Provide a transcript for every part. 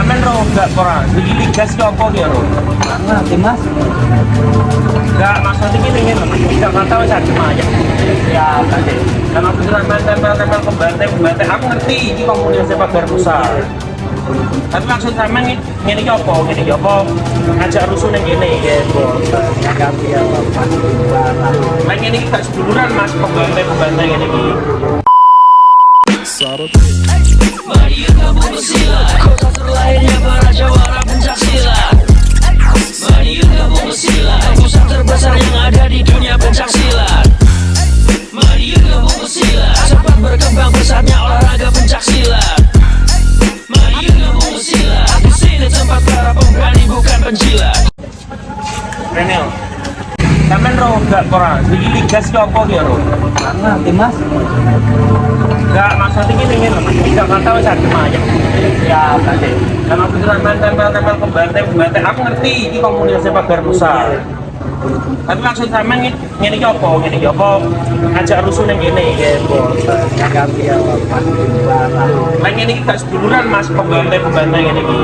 Sampeyan ro gak ora? Iki ligas ki apa ki ro? Ngerti, Mas. Gak, maksudnya gini ngene lho, Jakarta wis adem ayem. Ya, Oke. Lah maksudnya sampean tempel-tempel pembantai-pembantai, aku ngerti iki komunitasnya Pagar Nusa. Tapi maksud sampean ngene iki apa? Ngene iki apa? Ngajak rusuh ning kene. Ya. Lah ngene iki gak seduluran, Mas, pembantai-pembantai ngene iki. Madiun kampung pesilat, kota terlahirnya para jawara pencak silat. Madiun kampung pesilat, pusat terbesar yang ada di dunia pencak silat. Madiun kampung pesilat, sempat berkembang pesatnya olahraga pencak silat. Madiun kampung pesilat, di sini tempat para pemberani, bukan penjilat. Rene. Sampeyan ro gak ora? Iki ligas ki apa ki ro? Ngerti, Mas. Gak, maksudnya gini ngene lho, Mas. Jakarta wis adem ayem. Ya, Oke. Lah maksudnya sampean tempel-tempel pembantai-pembantai, aku ngerti iki komunitasnya Pagar Nusa. Tapi maksud sampean ngene iki apa? Ngene iki apa? Ngajak rusuh ning kene. Ya. Lah ngene iki gak seduluran, Mas, pembantai-pembantai ngene iki.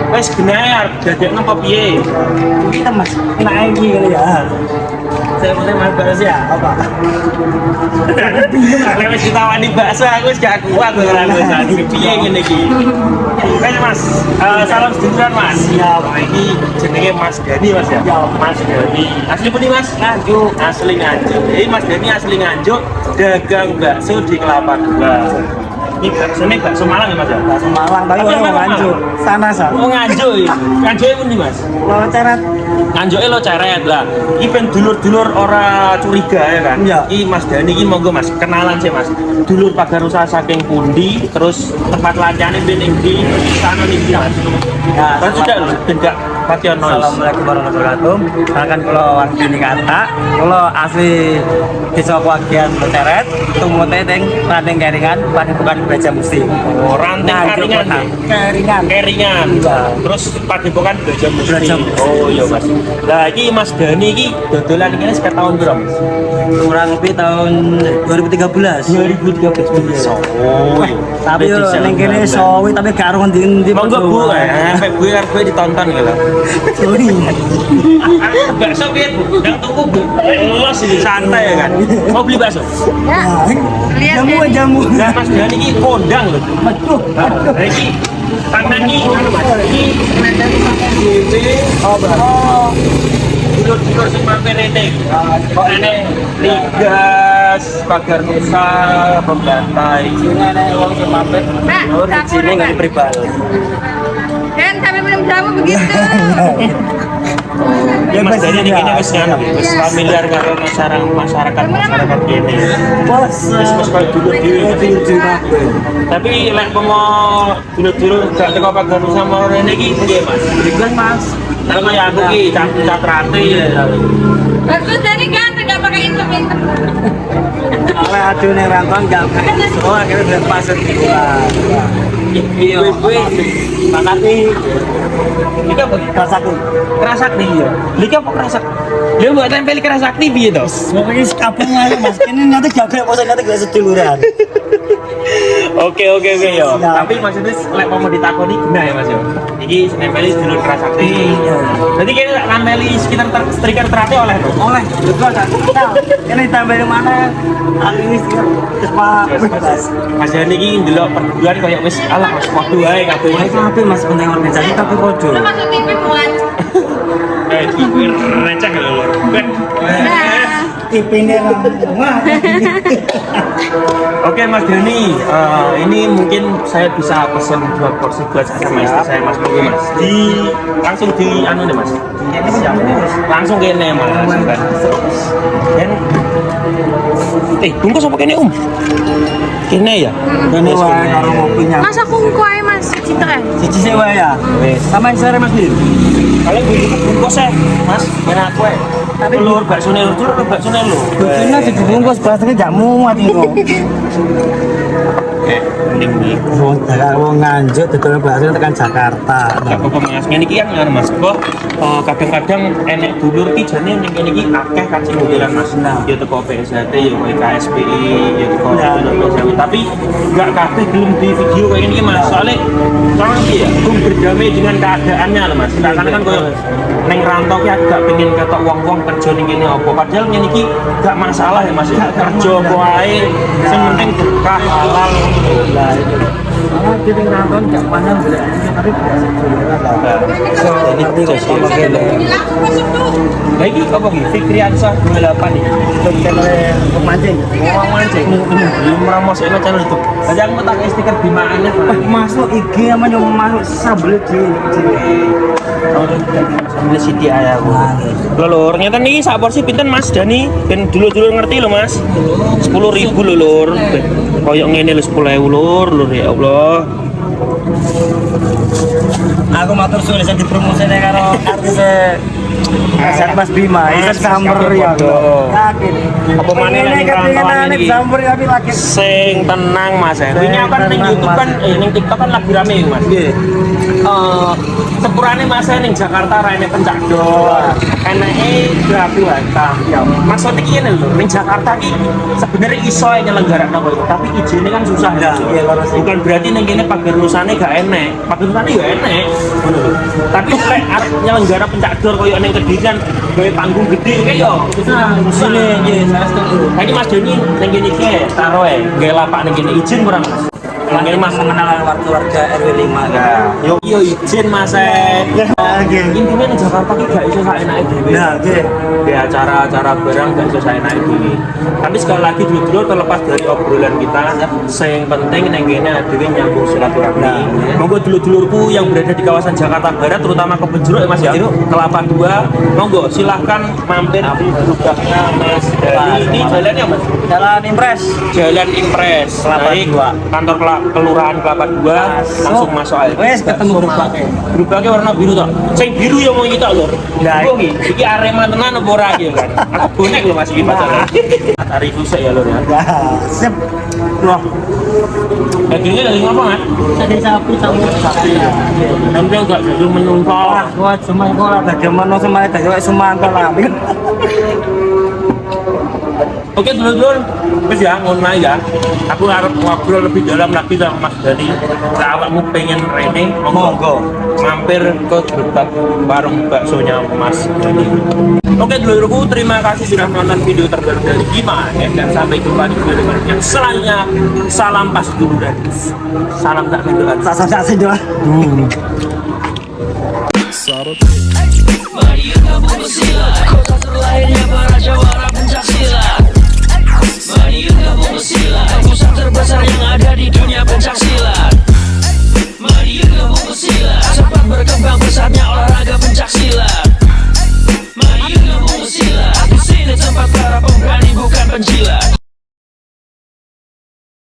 Wis genahe arep dadekno apa piye? Kita, Mas, naik iki ya. Saya mulai mas bakso ya, apa? Lek wis ditawani bakso, aku wis gak kuat ora wis. Piye ngene iki? Wes, Mas, salam seduluran, Mas. Siap. Nah, iki jenenge Mas Dani, Mas, ya? Ya. Mas Dani. Asli pundi, Mas? Nganjuk. Asli Nganjuk. Jadi Mas Dani asli Nganjuk, dagang bakso di Kelapa Dua. Ini bakso, ini bakso Malang ya, Mas, ya? Bakso Malang, tapi Tapi orang emang Nganjuk. Sana sa. Oh, Nganjuk ya. Nganjuk pundi, Mas? Lo ceret. Nganjuke lo ceret lah. Iki ben dulur-dulur ora curiga ya kan. Iya. Iki Mas Dani iki monggo, Mas, kenalan sih, Mas. Dulur Pagar Nusa saking pundi, terus tempat latihannya ben ing ndi, sana ning ndi, Mas? Ya, Kan sudah lho, ben gak pati noise. Assalamualaikum warahmatullahi wabarakatuh. Kenalkan, kula Wardini Kata, kula asli Desa Kewagian Ceret, tumute teng Ranting Keringan, Padepokan Braja Musti. Oh, Ranting Nganjuk Karingan. Kota. Ya? Keringan. Keringan. Iya. Terus Padepokan Braja Musti. Braja Musti. Oh iya, Mas. Lah iki Mas Dani iki dodolan iki sekitar tahun berapa, Mas? Kurang lebih tahun 2013. 2013. Oh, iya. Tapi yo ning kene sawi tapi gak ero ngendi-endi. Monggo, Bu, sampai Bu arep gue ditonton gitu. Sorry. Bakso piye, Bu? Ndang tuku, Bu. Los ini santai ya kan. Mau beli bakso? Ya, lihat Jamu deh. Jamu. Lah Mas Dani iki kondang lho. Aduh, aduh. Lah iki tangan iki anu, Mas. Iki dhewe. Oh, Oh. Dulur-dulur sing mampir rene iki. Kok Rene Ligas, Pagar Nusa, Pembantai. Sini ana wong sing mampir. Pak, Oh, tak sini boleh, nggak Pak. pribal. Dan sambil minum jamu begitu. Ya, Mas Dani ini kene wis nganu, wis Iya. familiar karo masyarakat masyarakat masyarakat kene. Bos. Wis wis koyo dulur dhewe. Tapi lek pomo dulur-dulur gak teko Pagar Nusa moro rene iki piye, Mas? Berikan, Mas. Kalau kaya aku ki cat cat rate ya. Bagus, jadi ganteng gak pakai intem-intem. Oleh aduh ning rantauan gak oh akhirnya udah pasir di. Iya, gue Makasih. Iki apa? Rasaku. Kerasakti ya. Lha iki apa Kerasakti? Lha mbok tempeli Kerasakti piye to? Pokoknya kabeh ae, Mas. Ini nanti gak ada masa nanti gak seduluran. Oke yo. Siap. Tapi maksudnya lek mau ditakoni guna ya, Mas, yo. Iki nempeli sedulur Kerasakti. Iya. Berarti kayaknya tak nempeli sekitar striker terate oleh tuh. Oleh, betul kan? Ini ditambahin mana? Aku ini terus Pak bebas. Mas Dani iki ndelok perguruan koyo wis alah wis padha ae kabeh. Wah, itu apa, Mas, penting organisasi tapi podo. Lu masuk TV muat. Eh, iki receh lho. Nah. TV-nya. Wah. Oke, Mas Dani, ini mungkin saya bisa pesen dua porsi buat saya sama istri saya, Mas. Monggo, Mas. Di langsung di anu nih, Mas. Ini siap. Langsung kene, Mas. Kan. Dan bungkus apa kene, Um? Kene ya? Ini wae karo ngopinya. Mas, aku engko ae, Mas, cita eh. Siji sik wae ya. Wis. Sama sore, Mas Bir. Kalau bungkus bungkus ya, Mas, ben aku ya. Tapi lur baksone lur, lur baksone lur. Buktinya dibungkus plastiknya gak muat itu. Mending iki. Wong dagang wong Nganjuk dodolan bakso tekan Jakarta. Gak apa-apa, Mas. Ngene iki kan ngono, Mas. Apa kadang-kadang enek dulur ki jane ning kene iki akeh kancing modelan, Mas. Nah. Ya teko PSHT, ya teko KSPI, ya teko Nah. PSHT. Tapi gak kabeh gelem di video kayak gini, Mas. Soalnya soalnya piye ya, belum berdamai dengan keadaannya loh, Mas. Karena kan koyo neng rantau ki agak pengen ketok wong-wong kerja ning kene apa. Padahal ngene iki gak masalah ya, Mas, ya. Kerja apa wae, sing penting berkah halal ngono lho. Lah itu. Karena di ning rantau gak pandang golek tapi biasa jualan lah. Ini jos ya. Langsung masuk tuh. Lah iki apa iki? Fikriansyah 28 iki. Channel pemancing. Wong mancing. Belum promosino channel YouTube. Aja aku tak stiker bimaannya. Masuk IG sama yang masuk sambel di Sambil siti ae aku. Lho lur, ngeten iki sak porsi pinten, Mas Dani? Ben dulur-dulur ngerti lho, Mas. 10.000 lho, Lur. Koyok ngene lho 10.000, Lur, Lur, ya Allah. Aku matur suwun iso dipromosine karo artis Sehat Mas Bima, iso Mas, samper ya. podo. Yakin. Apa maneh nek ning rantauan iki? Samper tapi lagi. Sing tenang, Mas. Ya. Wingi aku kan ning Tenang, YouTube Mas. kan ning TikTok kan lagi rame iku, Mas. Nggih. Sepurane Mas ning Jakarta ra enek pencak dor. Eneke batu hantam. Ya. Maksudnya iki ngene lho, ning Jakarta ki sebenarnya iso ae nyelenggarakno koyo, tapi izinnya kan susah ya. Ya, iya, leres. Bukan berarti ning kene pagar nusane gak enek. Pagar nusane ya enek. Ngono lho. Tapi lek arep nyelenggara pencak dor koyo ning Kediri kan gawe panggung gede kayak yo susah. Susah. Nggih, saya setuju. Tadi Mas Doni ning kene iki taruh e, gawe lapak ning kene izin kurang, Mas? Ning Mas. Mengenal warga-warga RW 5 kan. Yo yo izin, Mas e. Nggih. Intinya ning Jakarta ki gak iso saenake dhewe. Nah, nggih. Di acara-acara barang gak iso saenake dhewe. Tapi sekali lagi dulur-dulur, terlepas dari obrolan kita, sing penting ning kene dhewe nyambung silaturahmi. Nah, iya. Monggo dulur-dulurku yang berada di kawasan Jakarta Barat, terutama Kebon Jeruk ya, Mas, ya. Kelapa Dua, monggo silahkan mampir di gerobaknya Mas Dani. Ini jalannya, Mas? Jalan Impres. Jalan Impres, Kelapa naik Dua. Kantor Kelurahan Kelapa Dua, langsung masuk aja. Wes ketemu gerobaknya. Gerobaknya warna biru toh. Sing biru ya mau kita lur. Nah, Mbok iki, iki Arema tenan apa ora iki kan? Aku bonek lho, Mas, iki padahal. Tarik sik ya, Lur, ya. Ya, sip. Wah. Dagingnya daging apa, Mas? Daging sapi sama Sapi. Sampai enggak jadi menungso. Wah, wah cuma kok lah bagaimana sama daging Sumanto lah. Oke dulur-dulur, wis ya ngono ae ya. Aku arep ngobrol lebih dalam lagi sama Mas Dani. Lah awakmu pengen rene, Monggo. Mampir ke gerobak warung baksonya Mas Dani. Oke dulurku, terima kasih sudah menonton video terbaru dari Gima ya, dan sampai jumpa di video yang selanjutnya. Salam pas duluran. Salam tak mendoan. Sak sak sak doa. Madiun kampung pesilat. Kota terlahirnya para jawara pencak silat. Madiun kampung pesilat. Pusat terbesar yang ada di dunia pencak silat. Madiun kampung pesilat. Sempat berkembang pesatnya.